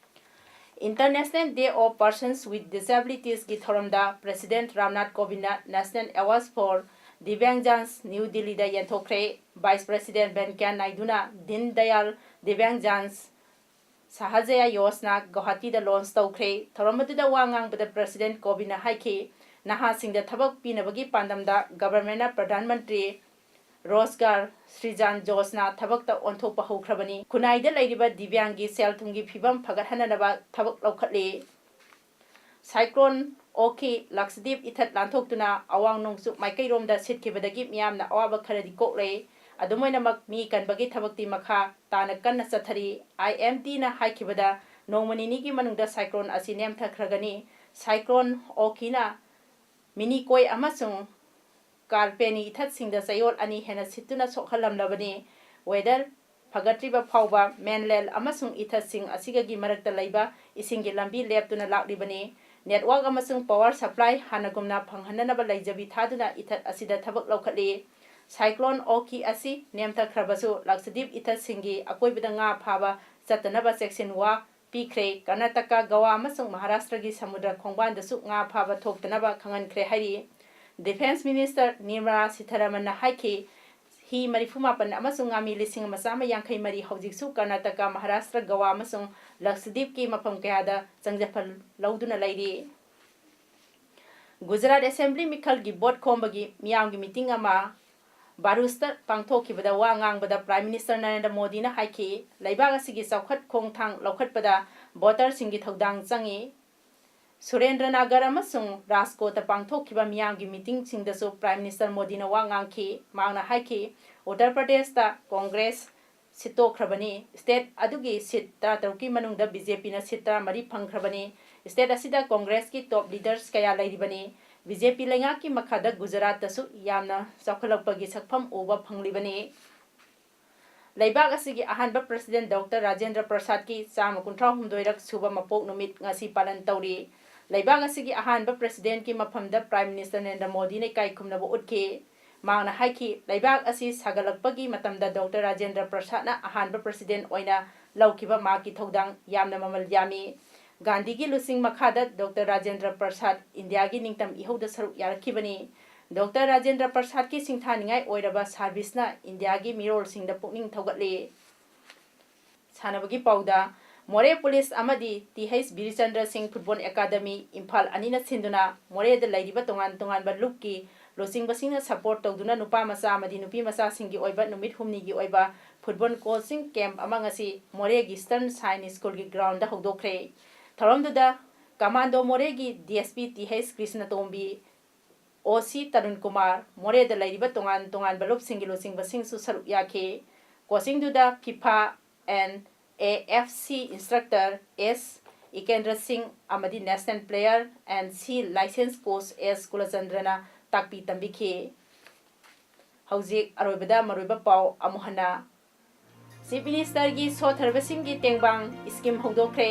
International Day of Persons with Disabilitiesꯀꯤ ꯊꯧꯔꯝꯗ President Ramnath ꯀꯣꯕꯤꯟꯗꯅ National Awards for Divyangjan new ꯗꯤꯜꯂꯤꯗ ꯌꯦꯟꯊꯣꯛꯈ꯭ꯔꯦ꯫ Vice President ꯚꯦꯡꯀꯌꯥ ꯅꯥꯏꯗꯨꯅ ꯗꯤꯟ ꯗꯌꯥꯜ ꯗꯤꯚ꯭ꯌꯥꯡꯖꯥꯟ ꯁꯍꯥꯖꯌꯥ ꯌꯣꯖꯅꯥ ꯒꯧꯍꯥꯇꯤꯗ ꯂꯣꯟꯆ ꯇꯧꯈ꯭ꯔꯦ꯫ ꯊꯧꯔꯝ ꯑꯗꯨꯗ ꯋꯥ ꯉꯥꯡꯕꯗ President ꯀꯣꯕꯤꯟꯗꯅ ꯍꯥꯏꯈꯤ, ꯅꯍꯥꯁꯤꯡꯗ ꯊꯕꯛ ꯄꯤꯅꯕꯒꯤ ꯄꯥꯟꯗꯝꯗ ꯒꯚꯔꯟꯃꯦꯟꯠꯅ ꯄ꯭ꯔꯙꯥꯟ ꯃꯟꯇ꯭ꯔꯤ ꯔꯣꯖꯒꯥꯔ ꯁ꯭ꯔꯤꯖꯥꯟ ꯌꯣꯖꯅꯥ ꯊꯕꯛꯇ ꯑꯣꯟꯊꯣꯛꯄ ꯍꯧꯈ꯭ꯔꯕꯅꯤ꯫ ꯈꯨꯟꯅꯥꯏꯗ ꯂꯩꯔꯤꯕ ꯗꯤꯕ꯭ꯌꯥꯡꯒꯤ ꯁꯦꯜ ꯊꯨꯝꯒꯤ ꯐꯤꯕꯝ ꯐꯒꯠꯍꯟꯅꯅꯕ ꯊꯕꯛ ꯂꯧꯈꯠꯂꯤ꯫ ꯁꯥꯏꯀ꯭ꯂꯣꯟ ꯑꯣꯈꯤ ꯂꯛꯁꯗꯤꯞ ꯏꯊꯠ ꯂꯥꯟꯊꯣꯛꯇꯨꯅ ꯑꯋꯥꯡ ꯅꯣꯡꯆꯨꯞ ꯃꯥꯏꯀꯩꯔꯣꯝꯗ ꯁꯤꯠꯈꯤꯕꯗꯒꯤ ꯃꯤꯌꯥꯝꯅ ꯑꯋꯥꯕ ꯈꯔꯗꯤ ꯀꯣꯛꯂꯦ꯫ ꯑꯗꯨꯝ ꯑꯣꯏꯅꯃꯛ ꯃꯤ ꯀꯟꯕꯒꯤ ꯊꯕꯛꯇꯤ ꯃꯈꯥ ꯇꯥꯅ ꯀꯟꯅ ꯆꯠꯊꯔꯤ꯫ ꯑꯥꯏ ꯑꯦꯝ ꯗꯤꯅ ꯍꯥꯏꯈꯤꯕꯗ ꯅꯣꯡꯃ ꯅꯤꯅꯤꯒꯤ ꯃꯅꯨꯡꯗ ꯁꯥꯏꯀ꯭ꯂꯣꯟ ꯑꯁꯤ ꯅꯦꯝꯊꯈ꯭ꯔꯒꯅꯤ꯫ ꯁꯥꯏꯀ꯭ꯂꯣꯟ ꯑꯣꯈꯤꯅ ꯃꯤꯅꯤꯀꯣꯏ ꯑꯃꯁꯨꯡ ꯀꯥꯔꯄꯦꯅꯤ ꯏꯊꯠꯁꯤꯡꯗ ꯆꯌꯣꯜ ꯑꯅꯤ ꯍꯦꯟꯅ ꯁꯤꯠꯇꯨꯅ ꯁꯣꯛꯍꯜꯂꯝꯂꯕꯅꯤ꯫ Weather ꯐꯒꯠꯇ꯭ꯔꯤꯕ ꯐꯥꯎꯕ mainland ꯑꯃꯁꯨꯡ ꯏꯊꯠꯁꯤꯡ ꯑꯁꯤꯒꯒꯤ ꯃꯔꯛꯇ ꯂꯩꯕ ꯏꯁꯤꯡꯒꯤ ꯂꯝꯕꯤ ꯂꯦꯞꯇꯨꯅ ꯂꯥꯛꯂꯤꯕꯅꯤ꯫ Network ꯑꯃꯁꯨꯡ power supply ꯍꯥꯟꯅꯒꯨꯝꯅ ꯐꯪꯍꯟꯅꯅꯕ ꯂꯩꯖꯕꯤ ꯊꯥꯗꯨꯅ ꯏꯊꯠ ꯑꯁꯤꯗ ꯊꯕꯛ ꯂꯧꯈꯠꯂꯤ꯫ ꯁꯥꯏꯀ꯭ꯂꯣꯟ ꯑꯣꯈꯤ ꯑꯁꯤ ꯅꯦꯝꯊꯈ꯭ꯔꯕꯁꯨ ꯂꯛꯁꯗꯤꯞ ꯏꯊꯠꯁꯤꯡꯒꯤ ꯑꯀꯣꯏꯕꯗ ꯉꯥ ꯐꯥꯕ ꯆꯠꯇꯅꯕ ꯆꯦꯛꯁꯤꯟ ꯋꯥ ꯄꯤꯈ꯭ꯔꯦ꯫ ꯀꯔꯅꯥꯇꯀꯥ, ꯒꯋꯥ ꯑꯃꯁꯨꯡ ꯃꯍꯥꯔꯥꯁꯇ꯭ꯔꯒꯤ ꯁꯃꯨꯗ꯭ꯔ ꯈꯣꯡꯕꯥꯟꯗꯁꯨ ꯉꯥ ꯐꯥꯕ ꯊꯣꯛꯇꯅꯕ ꯈꯪꯍꯟꯈ꯭ꯔꯦ ꯍꯥꯏꯔꯤ꯫ Defence Minister ꯅꯤꯔꯃꯂꯥ ꯁꯤꯊꯥꯔꯥꯃꯟꯅ ꯍꯥꯏꯈꯤ, ꯍꯤ ꯃꯔꯤꯐꯨ ꯃꯥꯄꯟ ꯑꯃꯁꯨꯡ ꯉꯥꯃꯤ ꯂꯤꯁꯤꯡ ꯑꯃ ꯆꯥꯝꯃ ꯌꯥꯡꯈꯩ ꯃꯔꯤ ꯍꯧꯖꯤꯛꯁꯨ ꯀꯔꯅꯥꯇꯀꯥ, ꯃꯍꯥꯔꯥꯁꯇ꯭ꯔ, ꯒꯋꯥ ꯑꯃꯁꯨꯡ ꯂꯛꯁꯗꯤꯞꯀꯤ ꯃꯐꯝ ꯀꯌꯥꯗ ꯆꯪꯖꯐꯝ ꯂꯧꯗꯨꯅ ꯂꯩꯔꯤ꯫ ꯒꯨꯖꯔꯥꯠ ꯑꯦꯁꯦꯝꯕ꯭ꯂꯤ ꯃꯤꯈꯜꯒꯤ ꯚꯣꯠ ꯈꯣꯝꯕꯒꯤ ꯃꯤꯌꯥꯝꯒꯤ ꯃꯤꯇꯤꯡ ꯑꯃ ꯚꯥꯔꯨꯁꯇ ꯄꯥꯡꯊꯣꯛꯈꯤꯕꯗ ꯋꯥ ꯉꯥꯡꯕꯗ Prime Minister ꯅꯔꯦꯟꯗ꯭ꯔ ꯃꯣꯗꯤꯅ ꯍꯥꯏꯈꯤ, ꯂꯩꯕꯥꯛ ꯑꯁꯤꯒꯤ ꯆꯥꯎꯈꯠ ꯈꯣꯡꯊꯥꯡ ꯂꯧꯈꯠꯄꯗ ꯚꯣꯇꯔꯁꯤꯡꯒꯤ ꯊꯧꯗꯥꯡ ꯆꯪꯏ꯫ ꯁꯨꯔꯦꯟꯗ꯭ꯔꯅꯒꯔ ꯑꯃꯁꯨꯡ ꯔꯥꯖꯀꯣꯠꯇ ꯄꯥꯡꯊꯣꯛꯈꯤꯕ ꯃꯤꯌꯥꯝꯒꯤ ꯃꯤꯇꯤꯡꯁꯤꯡꯗꯁꯨ Prime Minister ꯃꯣꯗꯤꯅ ꯋꯥ ꯉꯥꯡꯈꯤ꯫ ꯃꯍꯥꯛꯅ ꯍꯥꯏꯈꯤ, ꯎꯠꯇꯔ ꯄ꯭ꯔꯗꯦꯁꯇ ꯀꯣꯡꯒ꯭ꯔꯦꯁ ꯁꯤꯠꯇꯣꯛꯈ꯭ꯔꯕꯅꯤ꯫ State ꯑꯗꯨꯒꯤ seat ꯇꯔꯥꯇꯔꯨꯛꯀꯤ ꯃꯅꯨꯡꯗ BJPꯅ seat ꯇꯔꯥꯃꯔꯤ ꯐꯪꯈ꯭ꯔꯕꯅꯤ꯫ State ꯑꯁꯤꯗ ꯀꯣꯡꯒ꯭ꯔꯦꯁꯀꯤ top leaders ꯀꯌꯥ ꯂꯩꯔꯤꯕꯅꯤ꯫ BJP ꯂꯩꯉꯥꯛꯀꯤ ꯃꯈꯥꯗ ꯒꯨꯖꯔꯥꯠꯇꯁꯨ ꯌꯥꯝꯅ ꯆꯥꯎꯈꯠꯂꯛꯄꯒꯤ ꯁꯛꯐꯝ ꯎꯕ ꯐꯪꯂꯤꯕꯅꯤ꯫ ꯂꯩꯕꯥꯛ ꯑꯁꯤꯒꯤ ꯑꯍꯥꯟꯕ President Doctor ꯔꯥꯖꯦꯟꯗ꯭ꯔ ꯄ꯭ꯔꯁꯥꯗꯀꯤ ꯆꯥꯝꯃ ꯀꯨꯟꯊ꯭ꯔꯥ ꯍꯨꯝꯗꯣꯏꯔꯛ ꯁꯨꯕ ꯃꯄꯣꯛ ꯅꯨꯃꯤꯠ ꯉꯁꯤ ꯄꯥꯂꯟ ꯇꯧꯔꯤ꯫ ꯂꯩꯕꯥꯛ ꯑꯁꯤꯒꯤ ꯑꯍꯥꯟꯕ Presidentꯀꯤ ꯃꯐꯝꯗ Prime Minister ꯅꯔꯦꯟꯗ꯭ꯔ ꯃꯣꯗꯤꯅ ꯏꯀꯥꯏ ꯈꯨꯝꯅꯕ ꯎꯠꯈꯤ꯫ ꯃꯍꯥꯛꯅ ꯍꯥꯏꯈꯤ, ꯂꯩꯕꯥꯛ ꯑꯁꯤ ꯁꯥꯒꯠꯂꯛꯄꯒꯤ ꯃꯇꯝꯗ ꯗꯣꯛꯇꯔ ꯔꯥꯖꯦꯟꯗ꯭ꯔ ꯄ꯭ꯔꯁꯥꯗꯅ ꯑꯍꯥꯟꯕ ꯄ꯭ꯔꯁꯤꯗꯦꯟ ꯑꯣꯏꯅ ꯂꯧꯈꯤꯕ ꯃꯍꯥꯛꯀꯤ ꯊꯧꯗꯥꯡ ꯌꯥꯝꯅ ꯃꯃꯜ ꯌꯥꯝꯃꯤ꯫ ꯒꯥꯟꯙꯤꯒꯤ ꯂꯨꯆꯤꯡ ꯃꯈꯥꯗ ꯗꯣꯛꯇꯔ ꯔꯥꯖꯦꯟꯗ꯭ꯔ ꯄ꯭ꯔꯁꯥꯗ ꯏꯟꯗꯤꯌꯥꯒꯤ ꯅꯤꯡꯇꯝ ꯏꯍꯧꯗ ꯁꯔꯨꯛ ꯌꯥꯔꯛꯈꯤꯕꯅꯤ꯫ ꯗꯣꯛꯇꯔ ꯔꯥꯖꯦꯟꯗ꯭ꯔ ꯄ꯭ꯔꯁꯥꯗꯀꯤ ꯁꯤꯡꯊꯥꯅꯤꯡꯉꯥꯏ ꯑꯣꯏꯔꯕ ꯁꯥꯔꯚꯤꯁꯅ ꯏꯟꯗꯤꯌꯥꯒꯤ ꯃꯤꯔꯣꯜꯁꯤꯡꯗ ꯄꯨꯛꯅꯤꯡ ꯊꯧꯒꯠꯂꯤ꯫ ꯁꯥꯟꯅꯕꯒꯤ ꯄꯥꯎꯗ, ꯃꯣꯔꯦ ꯄꯨꯂꯤꯁ ꯑꯃꯗꯤ ꯇꯤ ꯍꯩꯆ ꯕꯤꯔꯤꯆꯟꯗ꯭ꯔ ꯁꯤꯡ ꯐꯨꯠꯕꯣꯜ ꯑꯦꯀꯥꯗꯃꯤ ꯏꯝꯐꯥꯜ ꯑꯅꯤꯅ ꯁꯤꯟꯗꯨꯅ ꯃꯣꯔꯦꯗ ꯂꯩꯔꯤꯕ ꯇꯣꯉꯥꯟ ꯇꯣꯉꯥꯟꯕ ꯂꯨꯞꯀꯤ ꯂꯨꯆꯤꯡꯕꯁꯤꯡꯅ ꯁꯄꯣꯔꯠ ꯇꯧꯗꯨꯅ ꯅꯨꯄꯥ ꯃꯆꯥ ꯑꯃꯗꯤ ꯅꯨꯄꯤ ꯃꯆꯥꯁꯤꯡꯒꯤ ꯑꯣꯏꯕ ꯅꯨꯃꯤꯠ ꯍꯨꯝꯅꯤꯒꯤ ꯑꯣꯏꯕ ꯐꯨꯠꯕꯣꯜ ꯀꯣꯆꯤꯡ ꯀꯦꯝꯞ ꯑꯃ ꯉꯁꯤ ꯃꯣꯔꯦꯒꯤ ꯏꯁꯇꯔꯟ ꯁꯥꯏꯟ ꯁ꯭ꯀꯨꯜꯒꯤ ꯒ꯭ꯔꯥꯎꯟꯗ ꯍꯧꯗꯣꯛꯈ꯭ꯔꯦ꯫ ꯊꯧꯔꯝꯗꯨꯗ ꯀꯃꯥꯟꯗꯣ ꯃꯣꯔꯦꯒꯤ D S P T H ꯀ꯭ꯔꯤꯁꯅꯇꯣꯝꯕꯤ, ꯑꯣ ꯁꯤ ꯇꯔꯨꯟ ꯀꯨꯃꯥꯔ, ꯃꯣꯔꯦꯗ ꯂꯩꯔꯤꯕ ꯇꯣꯉꯥꯟ ꯇꯣꯉꯥꯟꯕ ꯂꯨꯞꯁꯤꯡꯒꯤ ꯂꯨꯆꯤꯡꯕꯁꯤꯡꯁꯨ ꯁꯔꯨꯛ ꯌꯥꯈꯤ꯫ ꯀꯣꯆꯤꯡꯗꯨꯗ FIFA and A F C instructor S Ikendra ꯁꯤꯡ ꯑꯃꯗꯤ national player and C licence coach S ꯀꯨꯂꯆꯟꯗ꯭ꯔꯅ ꯇꯥꯛꯄꯤ ꯇꯝꯕꯤꯈꯤ꯫ ꯍꯧꯖꯤꯛ ꯑꯔꯣꯏꯕꯗ ꯃꯔꯨꯑꯣꯏꯕ ꯄꯥꯎ ꯑꯃꯨꯛ ꯍꯟꯅ꯫ ꯆꯤꯐ ꯃꯤꯅꯤꯁꯇꯔꯒꯤ ꯁꯣꯠꯊꯔꯕꯁꯤꯡꯒꯤ ꯇꯦꯡꯕꯥꯡ ꯁ꯭ꯀꯤꯝ ꯍꯧꯗꯣꯛꯈ꯭ꯔꯦ꯫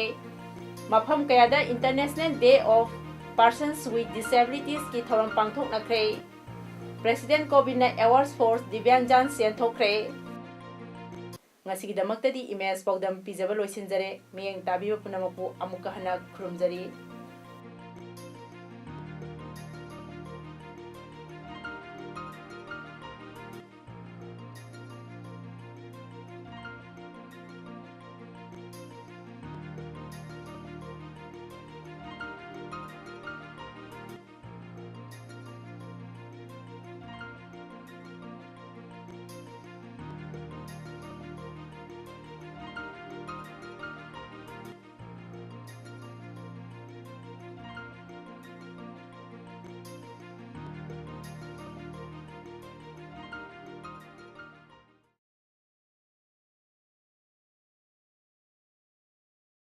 ꯃꯐꯝ ꯀꯌꯥꯗ International Day of Persons with Disabilitiesꯀꯤ ꯊꯧꯔꯝ ꯄꯥꯡꯊꯣꯛꯅꯈ꯭ꯔꯦ꯫ ꯄ꯭ꯔꯦꯁꯤꯗꯦꯟ ꯀꯣꯕꯤꯟꯗꯅ Awards for Divyangjan ꯆꯦꯟꯊꯣꯛꯈ꯭ꯔꯦ꯫ ꯉꯁꯤꯒꯤꯗꯃꯛꯇꯗꯤ ꯏꯃꯦꯖ ꯄꯥꯎꯗꯝ ꯄꯤꯖꯕ ꯂꯣꯏꯁꯤꯟꯖꯔꯦ꯫ ꯃꯤꯠꯌꯦꯡ ꯇꯥꯕꯤꯕ ꯄꯨꯝꯅꯃꯛꯄꯨ ꯑꯃꯨꯛꯀ ꯍꯟꯅ ꯈꯨꯔꯨꯝꯖꯔꯤ꯫